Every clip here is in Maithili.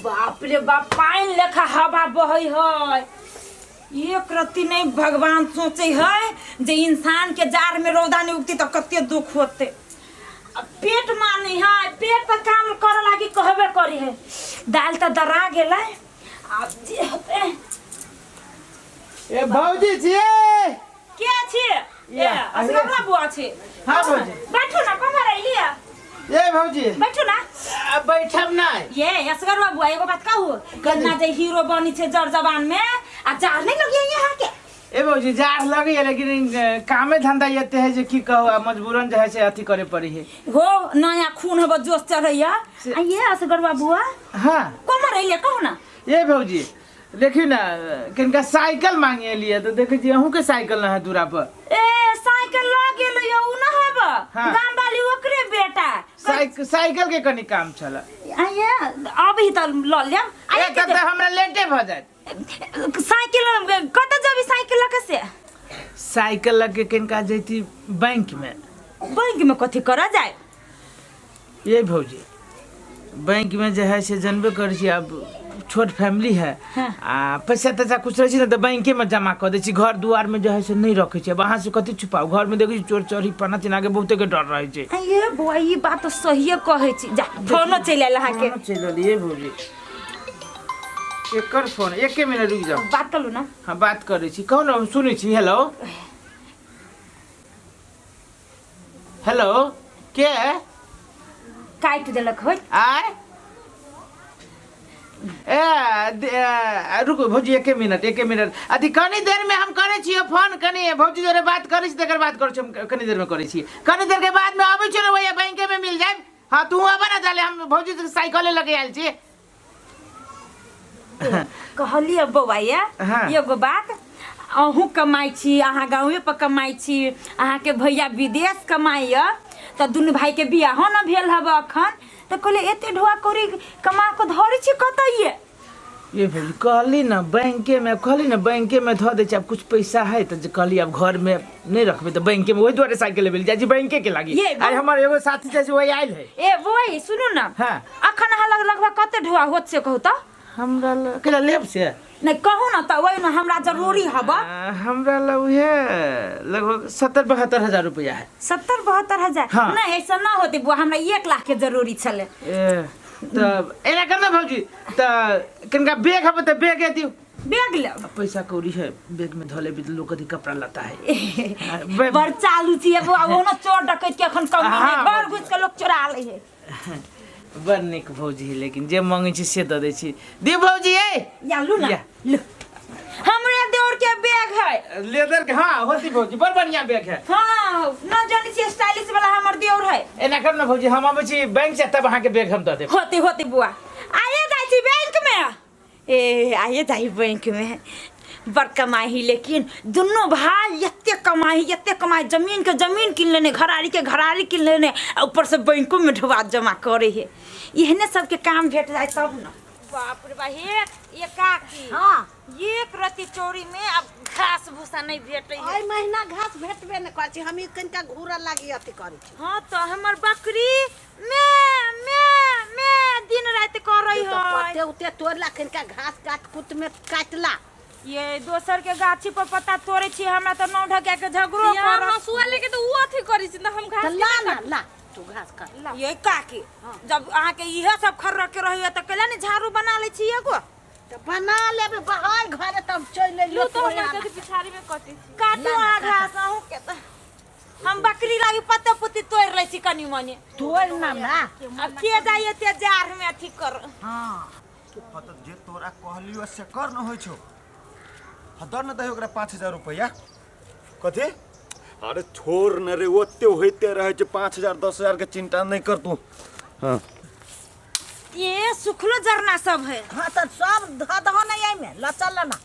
बाप रे बाप, पानि लेखा हवा बहै है। एक रत्ती नहीं भगवान सोचे है जे इंसान के जार में रौदा नहीं उगती तो कते दुख होते। अब पेट मानी है, पेट पर काम करे लागी कहबे करी है। दाल तो दरा गेलै, आब जे होते। ए भौजी छियै। के छी? ए या, असगरला बुआ छी? हाँ भौजी। बैठू ना, कहाँ रहिलियै? ए भौजी। बैठू ना। आ, बैठब नहि। ये असगरवा बुआ, एगो बात कहू, केना जे हीरो बनी छै जर जवान में आ जार नहीं लगिया यहाँ के? ए भौजी, जाड़ लगैया लेकिन कामे धंधा एते है जे की कहू, आ मजबूरन जे है से अथी करे पड़ी है। हो नया खून हब जोश चढ़ैया। आ ये असगरवा बुआ, हाँ, कमर अइले कहू ना। ए भौजी, देखियो ना, किनका साइकिल मांगे एलियै तऽ देखै छी अहूँ के साइकिल न है दूरा पर। ए साइकिल ल गेल यो उ न हब। हाँ। गाम वाली ओकरे बेटा। साइकिल के कनी काम छल। आ ये अब ही तऽ ल लेब। आ ए ये तब तऽ हमरा लेटे भऽ जायत। साइकिल कतऽ जेबी साइकिल लऽ के से? साइकिल लऽ के किनका जैती बैंक में। बैंक में कथी करऽ जाय? ये भौजी, बैंक में जे है से जानबे करै छी, आब छोट फैमिली है। हाँ। आ पैसा तैसा कुछ रहै छै ने तऽ बैंके में जमा कऽ दै छी, घर दुआर में जे है से नहि रखै छी। आब अहाँ से कथी छुपाउ, घर में देखै छी चोर चोरी पना चिना के बहुते के डर रहै छै। आ ये बौआ, ई बात तऽ सहिए कहै छी। जा, फोनो चलि आयल अहाँके। फोनो चलि एल। ये भौजी, एकर फोन, एके मिनट रुकि जाउ। बात करू ना। हाँ, बात करै छी, कहू ने, हम सुनै छी। हेलो हेलो, के? काटि देलक होइत। आय ए रुकू भौजी, एके मिनट, एके मिनट। अथी कनी देर में हम करै छियै फोन, कनी भौजी जोरे बात करै छी, तकर बाद करै छी हम, कनी देर में करै छी। कनी देर के बाद में अबै छियै ने, वही बैंके में मिल जायब। हाँ, तू आबऽ ना, जाले हम भौजी से साइकिले लगे आयल छी। कहलियै बौआ ये, हाँ। एगो बात, अहूँ कमाइ छी, अहाँ गाँवे पर कमाइ छी, अहाँके भैया विदेश कमाइया, तऽ दुनू भाईके बियाहो न भेल हब अखन, तऽ कहलियै एते ढोआ कौड़ी कमा कऽ धरै छी कतऽ ये? ये भौजी, कहली ना बैंके में, कहली ना बैंके में धऽ दै छी। आब कुछ पैसा है तऽ जे कहली आब घर में नहीं रखबै तऽ बैंके में, ओहि दुआरे साइकिल लेबै जाइ छी बैंके के लागी। ये आइ हमर एगो साथी छै से वही आयल है। ए बौआ सुनू ना। हाँ। अखन अहाँ लग लगभग कते ढुआ होत से कहू तऽ? हमरा लग केला लेब से? नहीं कहू ना तऽ ओहिमे हमरा जरूरी हब। हमरा लग उहे लगभग 70-72 हजार रुपया है। 70-72 हजार? हाँ। नहीं ऐसा ना होते बुआ, हमरा 1 लाख के जरूरी छले। ए, तऽ एना कर ना भौजी, तऽ किनका बैग हब तऽ बैग दियौ। बैग लेब? पैसा कौड़ी है, बैग में धऽ लेबै तऽ लोक कथी कपड़ा लत्ता है। बड़ चालू छियै बुआ, ओनो चोर डकैत के अखन कमी हाँ, नहीं, घर घुस के लोग चोरा लै है। बड़ नीक भौजी है, लेकिन जे मांगै छी से दऽ दै छी। दी भौजी ए या लू ना। या। लू, हमरे देवर के बैग है। लेदर के? हाँ होती भौजी, बड़ बढ़िया बैग है। हाँ न जानी छी, स्टाइलिश वाला हमर देवर है। एना कर ना भौजी, हम अबै छी बैंक से तब अहाँके बैग हम दऽ देब। होते होते बुआ, आइए जाइ छी बैंक में। ए आइए जाइ बैंक में। बड़ कमाई ही, लेकिन दुनू भाई एते कमाई, एते कमाई, जमीन के जमीन किन लेने, घरारी के घरारी किन लेने, आ ऊपर से बैंको में ढुआ जमा करे है। एहने सबके काम भेट जाए तब न। बाप रे बा, हे ये काकी। हाँ। एक रत्ती चोरी में अब घास भूसा नहीं भेटे है। एहि महीना घास भेटबे नहि करै छै, हम ई कनिका घूरऽ लागी अथी करै छी। हाँ तो हमर बकरी में में में दिन रात कर रही तो है। पत्ते उते तोड़ला, कनिका घास काट कुट में काटला। ये दोसर के गाछी पर पत्ता तोड़े छी, हमरा तो नौ ढकिया के झगड़ो यहाँ करत। हंसुआ लेके तो उ अथी करै छी ना हम घास तऽ ला ना, ला तू घास काट। ये काकी, जब अहाँ के इहे सब खर्र के रहिए तऽ कैला ने झाड़ू बना लै छी एगो? तऽ बना लेबै, बहाय घरे तब चलि लू अइलियो। तो हमर कथी पिछाड़ी में कटै छी। काटू अहाँ घास, अहूँ के तऽ हम बकरी लागी पत्ता पुत्ती तोड़ि लै छी कनी मनी। तोड़ ना ना। अब के जाइए ते जाड़ में अथी कर। हाँ। हाँ तऽ जे तोरा कहलियो से कर न होइ छौ। हाँ दर न दही ओकरा 5000 रुपैआ। कथी? अरे छोड़ न रे, ओते होइते रहै छै, 5000 10,000 के चिंता नहि कर तू। हाँ ये सुखलो जरना सब है। हाँ तऽ सब धऽ दहो ने एहिमे, लऽ चल ना।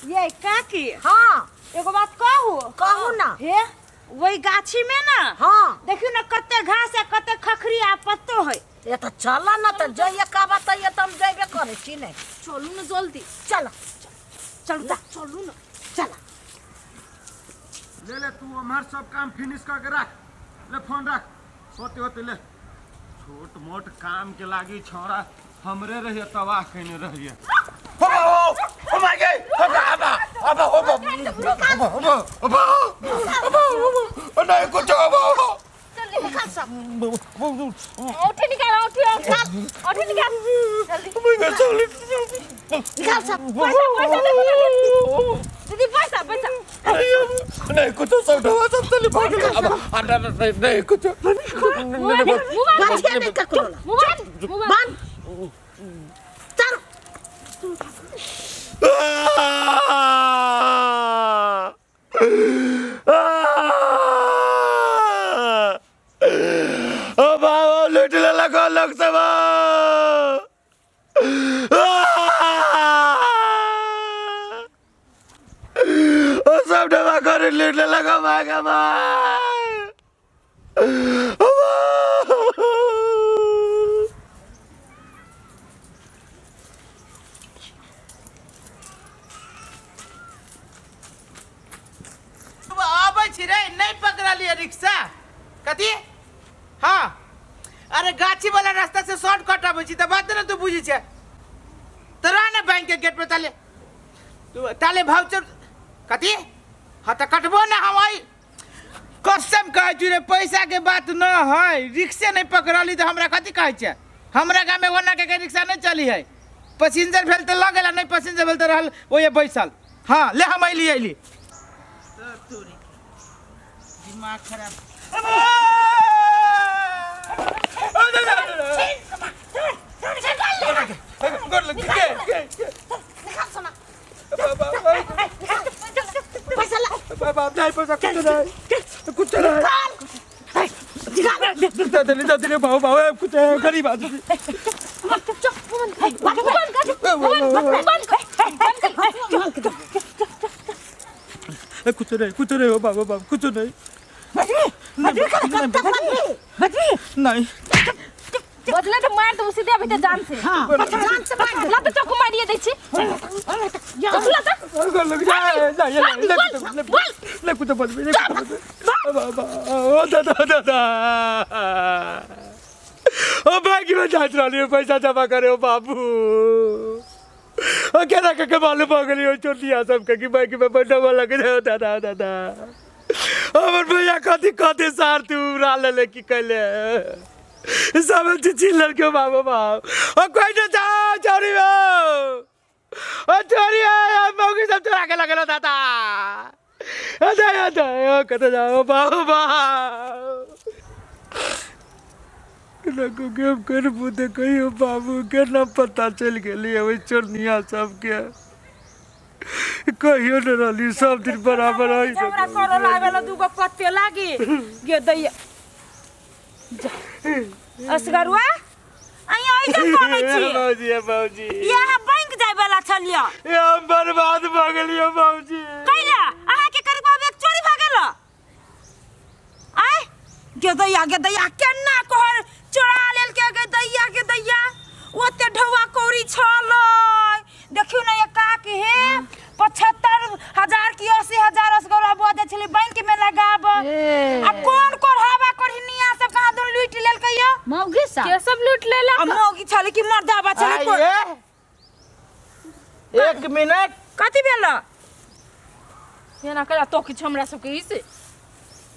ये काकी। हाँ। एगो बात कहू? कहू ना। हे वही गाछी में ना। हाँ। देखियो ना कते घास है, कते खखरी आ पत्तो है। ये तऽ चल ना, तऽ जइए कहबा तऽ ये तऽ हम जइबे करै छी ने। चलू ना जल्दी। चल चलू ला, चलू ना, चल। ले ले तू हमार सब काम फिनिश करके रख ले, फोन रख। होते होते ले छोट मोट काम के लागी छोरा। हमरे रहिए तबाह कयने रहिए। हो हो हो my गे हो आबा आबा हो हो हो हो हो नहीं कुछ हो। निकाल सब। औँठी निकाल, औँठी, औँठी, औँठी निकाल जल्दी। निकाल सब। पैसा, पैसा देखो दीदी, पैसा, पैसा। नहीं कुछ, सब ढोवा सब चली भाग गए। अब नहीं नहीं कुछ। मोबाइल, मोबाइल, बचिया नहीं ककरो ला। Mobile, mobile. बंद चल। ओ बाबा लूट लेलक लोक सब। ओ सब डबा कर लूट लेलक माय माय। अबै छी रे, नहीं पकड़लियै रिक्शा। कथी? हाँ, अरे गाछी वाला रास्ता से शॉर्टकट अबै छी तऽ बात ने तू बुझै छै। तऽ रह ने बैंक के गेट पे ताले तू ताले भाउचर। कथी? हाँ तऽ कटबो ने हम। आई कसम कहै छी रे, पैसा के बात न है, रिक्शे नहीं पकड़ली तऽ हमरा कथी कहै छै? हमरा गाँव में ओना के रिक्शा नहीं चली है। पैसेंजर भेल तऽ लऽ गेला, नहीं पैसेंजर भेल तऽ रहल ओहे बैसल। हाँ ले हम अयली अयली। दिमाग खराब। निकाल सोना, पैसा ला। नहीं पैसा कुछ नहीं, कुछ नहीं। निकाल। दादा दादा भाऊ भाऊ कुछ गरीब आदमी। कुछ नहीं, कुछ नहीं हो बाबू बाबू, कुछ नहीं। नहीं। बदले तो मार दू सीधे अभी तो जान से। हाँ, जान से मार दे। ला तो चक्कू मारिए दै छी। ला तो। ले कुछ बदबी ले बाबा। ओ दादा दादा ओ बैंक में जाइत रहलियै पैसा जमा करे। ओ बाबू ओ केना के मालूम भऽ गेलै ओहि चोटिया सबके कि बैंक में बैठबऽ लगलै। ओ दादा दादा हमर भैया कथी कथी सार तू उड़ा लेले की कैले सब चीज लड़के बाबू बाबू। ओ कोई न जाओ चोरी हो, ओ चोरी हो, मौगी सब चोरा के लगल दादा। ओ जा जा ओ कत जाओ बाबू बाबू केना के हम करबू तऽ कहियो बाबू केना पता चलि गेलै ओहि चोरनिया सबके? कहियो न रहली सब दिन बराबर है। हमरा करो लागल दूगो पत्ते लागी गे दैया। असगरुआ आई आई जा करै छी। बाबूजी बाबूजी यहाँ बैंक जाय वाला छलियै। ये हम बर्बाद भऽ गेलियै बाबूजी। कैला अहाँ के करीब एक चोरी भऽ गेल? आय गे दैया गे दैया केना कोहर चोरा लेल के गे दैया गे दैया ओते ढौआ कौड़ी छलै। देखियौ ने एकाक हे 75,000 की 80,000 असगरुआ बजै छलै बैंक में लगाब। आ कोन कोढ़ावा कोढ़निया सब कहाँ दुन लूटि लेलकै यो? मौगी सब के सब लूट लेलक? आ मौगी छलै कि मर्दाबा छलै? कोन? आइए एक मिनट। कथी भेल? एना करा तो किछु हमरा सबके ई से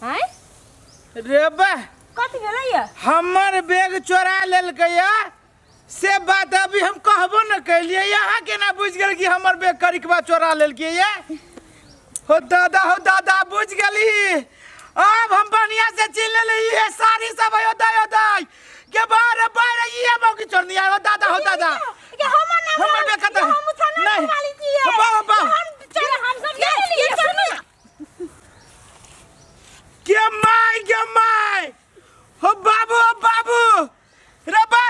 आँय रे बा कथी भेलै ये? हमर बैग चोरा लेलकै या से बात अभी हम कहबो न कैलियै। यहाँ केना बुझि गेल कि हमर बैग करिकबा चोरा लेलकै ये? हो दादा हो दादा बुझि गेली। अब हम बढ़िया से चिन्ह लेली ये साड़ी सब है। दाई दाई के बाहर बाहर ये मौकी चोरनी हो दादा हो दादा। ये हमर नाम हमर बैग कतऽ? हम थाना नहीं। वाली छियै। बा बा हम चल हम सब ले लेलियै। के my के my हो बाबू हो बाबू रे बा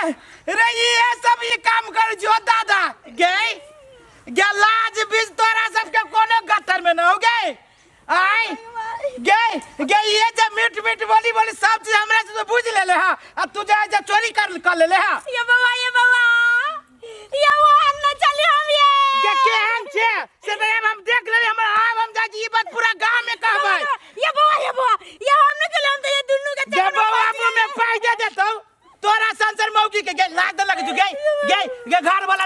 रे ये सब ये काम कर जो दादा गए गे लाज बीज तोरा सबके कोनो गटर में न हो गए आय गए गे ये जे मीठ मीठ बोली बोली सब चीज हमरा से तो बुझ लेले हा आ तू जा जा चोरी कर कर लेले हा। ये बाबा ये बाबा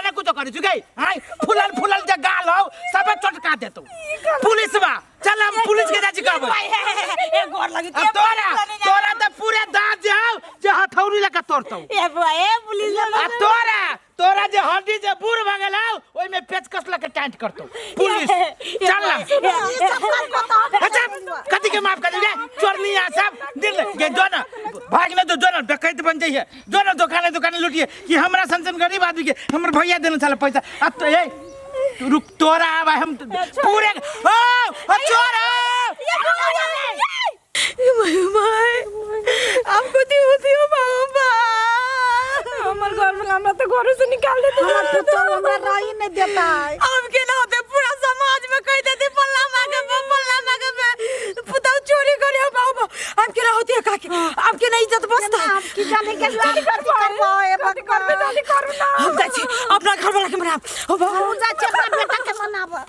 ने कुछो करै छु गई हाय फुलल फुलल जे गाल हौ सबे चटका देतौ पुलिस बा चल हम पुलिस के जाची कहबै ए गोर लगी अब तोरा तोरा त पूरे दांत जे हौ जे हथौड़ी लगा तोड़तौ ए बुआ ए पुलिस आ तोरा तोरा जे हड्डी जे बूढ़ भऽ गेल हौ ओहिमे पेचकस लऽ के टाइट करतौ पुलिस चल ना अच्छा कथी के माफ कर दे चोरनी आ सब दिल के जो ना भाग ना तो जो ना डकैत बन जाइए जो ना दुकाने दुकाने लूटिए कि हमरा सन सन गरीब आदमी के हमर भैया देने छल पैसा अब तो ए तू रुक तोरा आब हम पूरे ओ ओ चोर हो आपको दी होती हो बाबा हमर घर में हमरा तो घरों से निकाल देते हमर पुतोह हमरा रही नहीं देता है अब के ना होते पूरा समाज में कह देते पल्ला मांगे पल्ला मांगे पुतौ चोरी करे हो बाबा अब के ना होते काकी अब के ना इज्जत बचता अब की जाने के कथी करबो ए करबे भगवान करू ना हम जाइ छी अपना घर वाला के मनाब हो बाबा हम जाइ छी अपना बेटा के मनाबऽ।